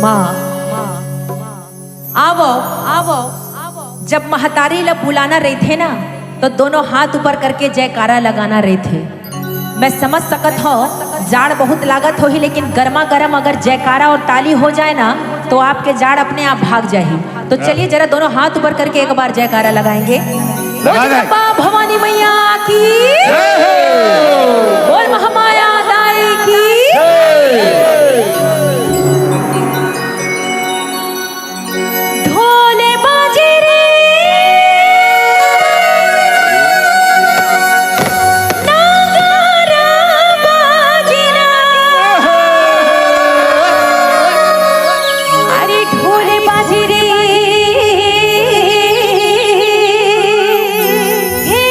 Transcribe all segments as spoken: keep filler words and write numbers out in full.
माँ, आवो, आवो। जब महतारी ला बुलाना रहिथे ना, तो दोनों हाथ ऊपर करके जयकारा लगाना रहिथे। मैं समझ सकत हूँ, जाड़ बहुत लागत होही, लेकिन गर्मा गर्म अगर जयकारा और ताली हो जाए ना, तो आपके जाड़ अपने आप भाग जाही। तो चलिए, जरा दोनों हाथ ऊपर करके एक बार जयकारा लगाएंगे। बोल जगदम्बा भवानी मैया की, बोल महामाया दाई की। ढोल बाजे रे, नगारा बाजे ना। अरे ढोल बाजे रे, हे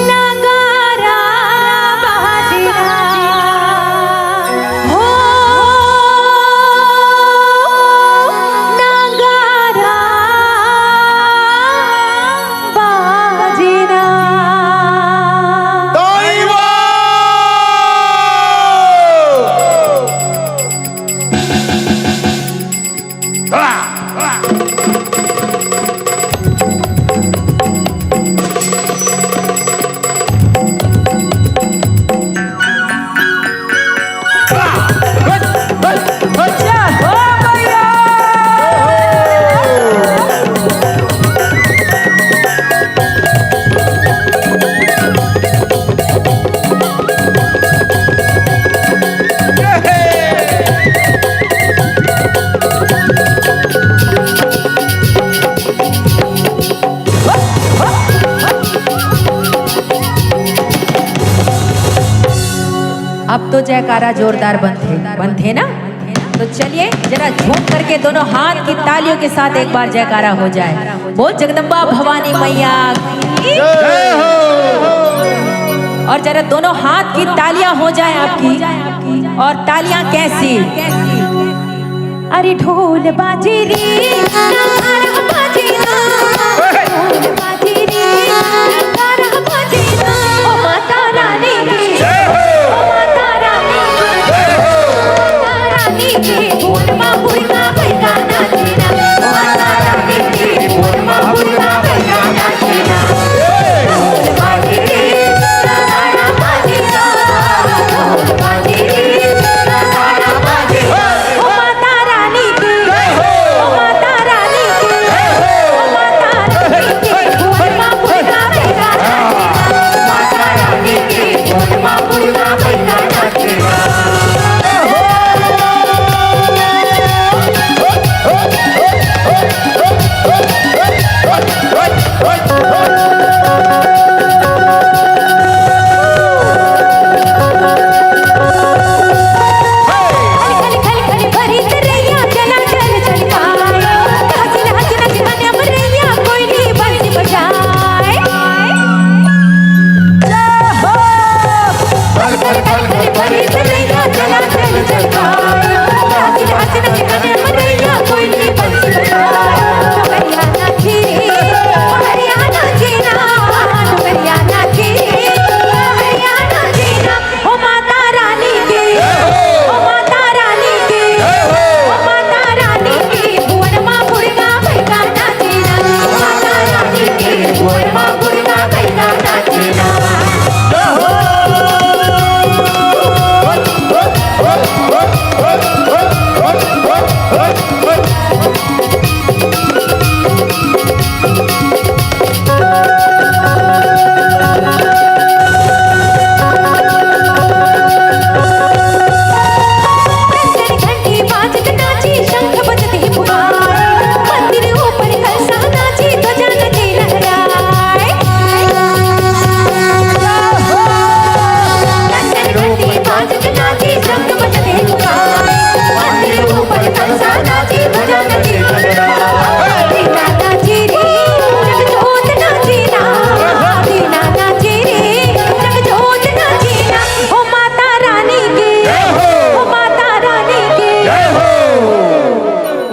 नगारा बाजे ना। हो नगारा बाजे ना। अब तो जयकारा जोरदार बनथे, बनथे ना? तो चलिए, जरा झूम करके दोनों हाथ की तालियों के साथ एक बार जयकारा हो जाए। बोल जगदम्बा भवानी मैया की। और जरा दोनों हाथ की तालियां हो जाए आपकी। और तालियां कैसी? अरे ढोल बाजे रे, नगारा बाजे ना, ढोल बाजे रे, नगारा बाजे ना। ओ माता रानी की, ओ माता रानी की, ओ माता रानी की, बोल माँ बुढ़ा बैठा नाचे ना, ओ माता रानी की, बोल माँ बुढ़ा बैठा नाचे ना।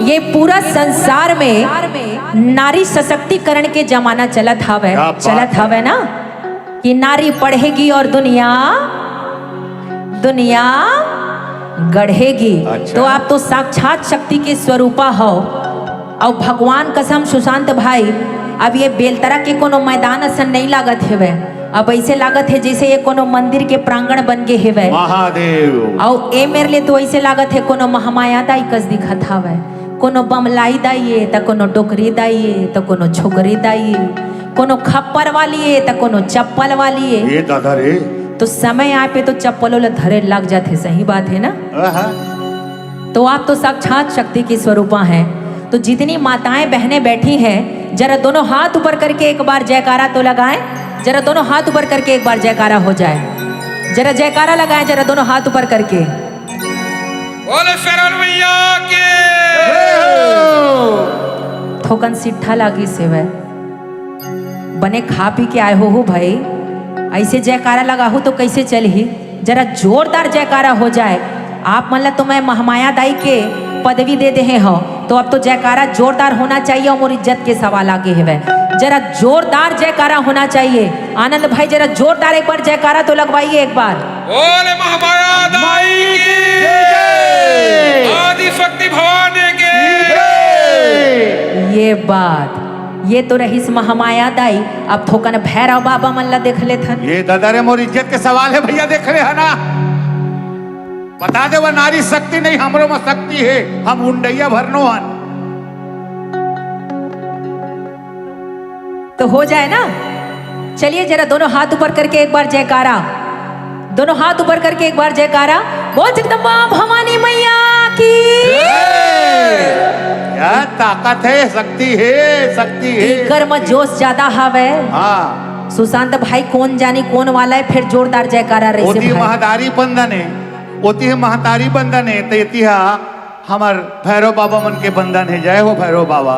ये पूरा संसार में नारी सशक्तिकरण के जमाना चलत हवय, क्या बात चलत है। हवय ना, कि नारी पढ़ेगी और दुनिया, दुनिया गढ़ेगी। अच्छा। तो आप तो साक्षात शक्ति के स्वरूपा हो। अउ भगवान कसम सुशांत भाई, अब ये बेलतरा के कोनो मैदान असन नहीं लागत हेवय। अब ऐसे लागत हे जैसे ये कोनो मंदिर के प्रांगण बन गे हेवय। महादेव। अउ ए मेर ले तो ऐसे लागत हे कोनो महामाया दाई कस दिखत हवय। कोनो बमलाई दाई ए, त कोनो डोकरी दाई ए, त कोनो छोकरी दाई ए, कोनो खप्पर वाली ए, त कोनो चप्पल वाली ए। ये दादा रे। तो समय आए पे तो चप्पलों ल धरे लग जाथे, सही बात है ना? आहा। तो आप तो साक्षात शक्ति की स्वरूपा हैं। तो जितनी माताएं बहनें बैठी हैं, जरा दोनों हाथ ऊपर करके एक बार जयकारा तो लगाएं, जरा दोनों हाथ ऊपर करके एक बार जयकारा हो जाए, जरा जयकारा लगाएं, जरा दोनों हाथ ऊपर करके। बोले शेरावाली मैया की। थोकन सिट्ठा लागी सेवय। बने खा पी के आए हो, हो भाई, ऐसे जयकारा लगाहू तो कैसे चलही? जरा जोरदार जयकारा हो जाए। आप मन ला तो मैं महामाया दाई के पदवी दे देहे हो, तो अब तो जयकारा जोरदार होना चाहिए। अउ मोर इज्जत के सवाल आगे हेवय, जरा जोरदार जयकारा होना चाहिए। आनंद भाई, जरा जोरदार एक बार जयकारा तो लगवाइए एक बार। बोले महामाया दाई की जय। आदि शक्ति भवानी की जय। ये बात, ये तो रहिस महामाया दाई। अब थोकन भैरव बाबा मन ला देख लेथन। ये दादा रे, मोर इज्जत के सवाल है भैया, देख ले है ना। बता दे, वो नारी शक्ति नहीं, हमरो में शक्ति है, हम उंडैया भरनो हन। तो हो जाए ना। चलिए, जरा दोनों हाथ ऊपर करके एक बार जयकारा, दोनों हाथ ऊपर करके एक बार जयकारा। बोल जगदम्बा भवानी मैया की। जय। क्या ताकत है, शक्ति है, शक्ति है, एकर म शक्ति। जोश ज्यादा हवे। हाँ। सुशांत भाई, कोन जानी कोन वाला है, फिर जोरदार जयकारा रहिसे ओती भाई। महतारी बंदन है, ओती है महतारी बंदन है, तो एती हा हमर भैरव बाबा मन के बंदन है। जय हो भैरव बाबा।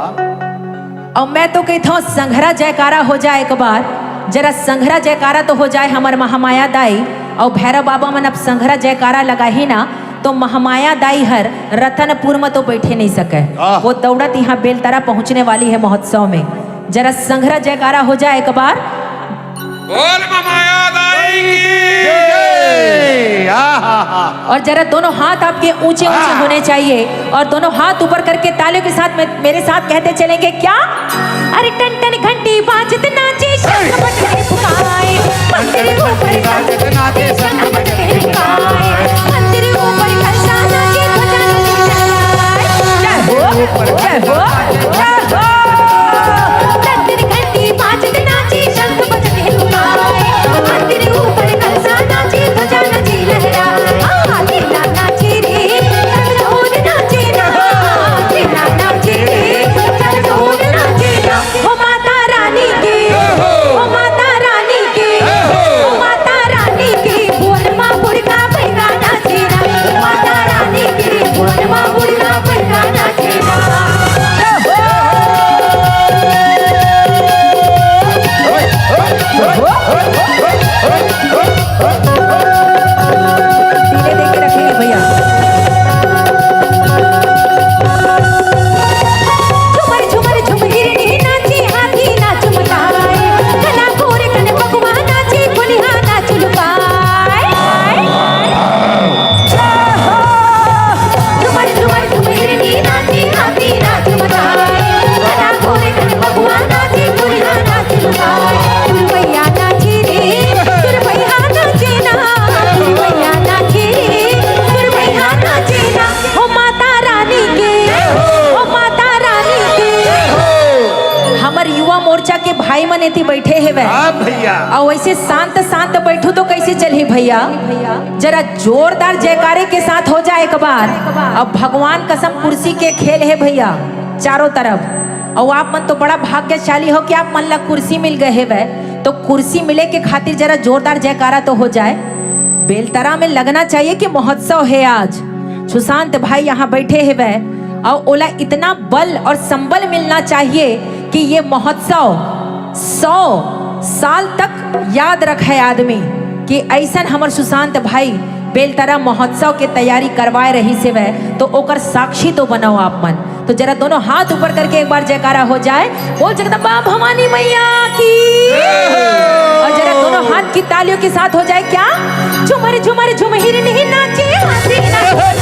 अउ मैं तो कहिथंव, संघरा जयकारा हो जाए एक बार, जरा संघरा जयकारा तो हो जाए हमर महामाया दाई। अउ भैरव बाबा मन अब संघरा जयकारा लगाही ना, तो महामाया दाई हर रतनपुर में तो बैठे नहीं सके, आह। वो दौड़त यहाँ बेलतरा पहुँचने वाली है महोत्सव में। जरा संघरा जयकारा हो जाए एक बार। बोल महामाया दाई की जय। आहा। और जरा दोनों हाथ आपके ऊंचे ऊंचे हाँ। होने चाहिए और दोनों हाथ ऊपर करके तालियों के साथ में मेरे साथ कहते चलेंगे क्या? अरे टन टन घंटी बाजत नाचे, शंख बजते फुकाए। मंदिर ऊपर बाजत नाचे, शंख बजते फुकाए। मंदिर ऊपर कलसा नाचे, ध्वजा नाचे लहराए। जय हो, जय हो, जय हो। टन टन घंटी बाजत नाचे, शंख बजते फुकाए। मंदिर ऊपर कलसा नाचे, ध्वजा नाचे लहराए। हाँ, तेला नाचे रे, जगजोर नाचे ना। तेला नाचे रे, जगजोर नाचे ना। हो माता रानी की, हो माता रानी की, हो माता रानी की, भुवन मा बुढ़का बैगा नाचे ना। हो माता रानी की, भुवन मा बुढ़का बैगा नाचे ना। धीरे देख के रखेंगे भैया। झुमर झुमर झुम हिरणी नाची, हाथी नाच मचाए। कना कोरे कन बगवा नाची, कोलिहा नाच लुकाए। झुमर झुमर झुम हिरणी नाची, हाथी नाच मचाए। कना कोरे कन बगवा नाची, कोलिहा नाच लुकाए। पुरवैया नाची रे, पुरवैया नाची ना, पुरवैया नाची रे, पुरवैया नाची ना। हो माता रानी के, हो माता रानी के। हमर युवा मोर्चा के भाई मन एती बैठे हेवय। हाँ भैया। अउ वैसे शांत शांत बैठू तो कैसे चलही भैया? जरा जोरदार जयकारे के साथ हो जाए एक बार। अब भगवान कसम कुर्सी के खेल है भैया, चारों तरफ। अउ आप मन तो बड़ा भाग्यशाली हो कि आप मन ला कुर्सी मिल गए हेवय। तो कुर्सी मिले के खातिर जरा जोरदार जयकारा तो हो जाए। बेलतरा में लगना चाहिए कि महोत्सव है आज। सुशांत भाई यहाँ बैठे हेवय, अउ ओला इतना बल और संबल मिलना चाहिए कि ये महोत्सव सौ साल तक याद रखे आदमी कि ऐसन हमर सुशांत भाई बेलतरा महोत्सव के तैयारी करवाए रहिस हेवय, तो ओकर साक्षी तो बनव आप मन। तो जरा दोनों हाथ ऊपर करके एक बार जयकारा हो जाए, बोल जगदम्बा भवानी मैया की। और जरा दोनों हाथ की तालियों के साथ हो जाए क्या? झुमर झुमर झुम हिरणी नाचे, हाथी नाचे।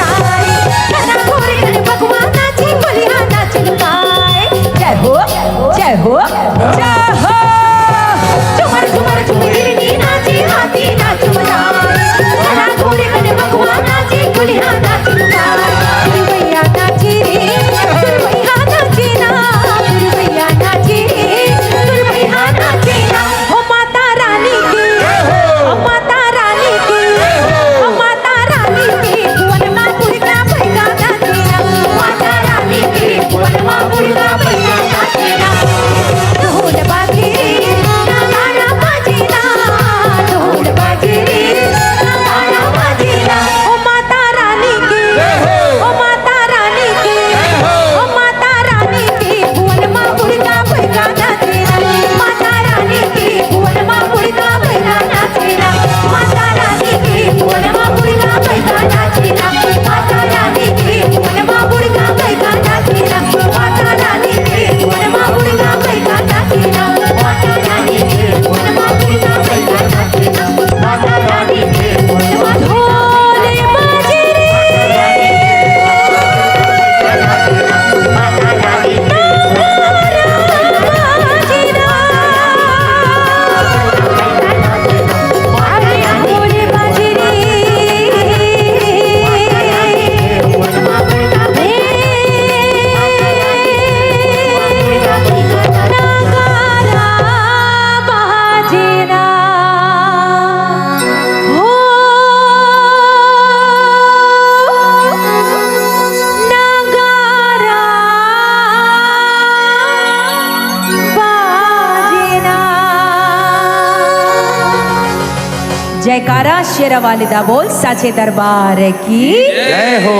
शेरा वाले दा बोल साचे दरबार की। जय हो।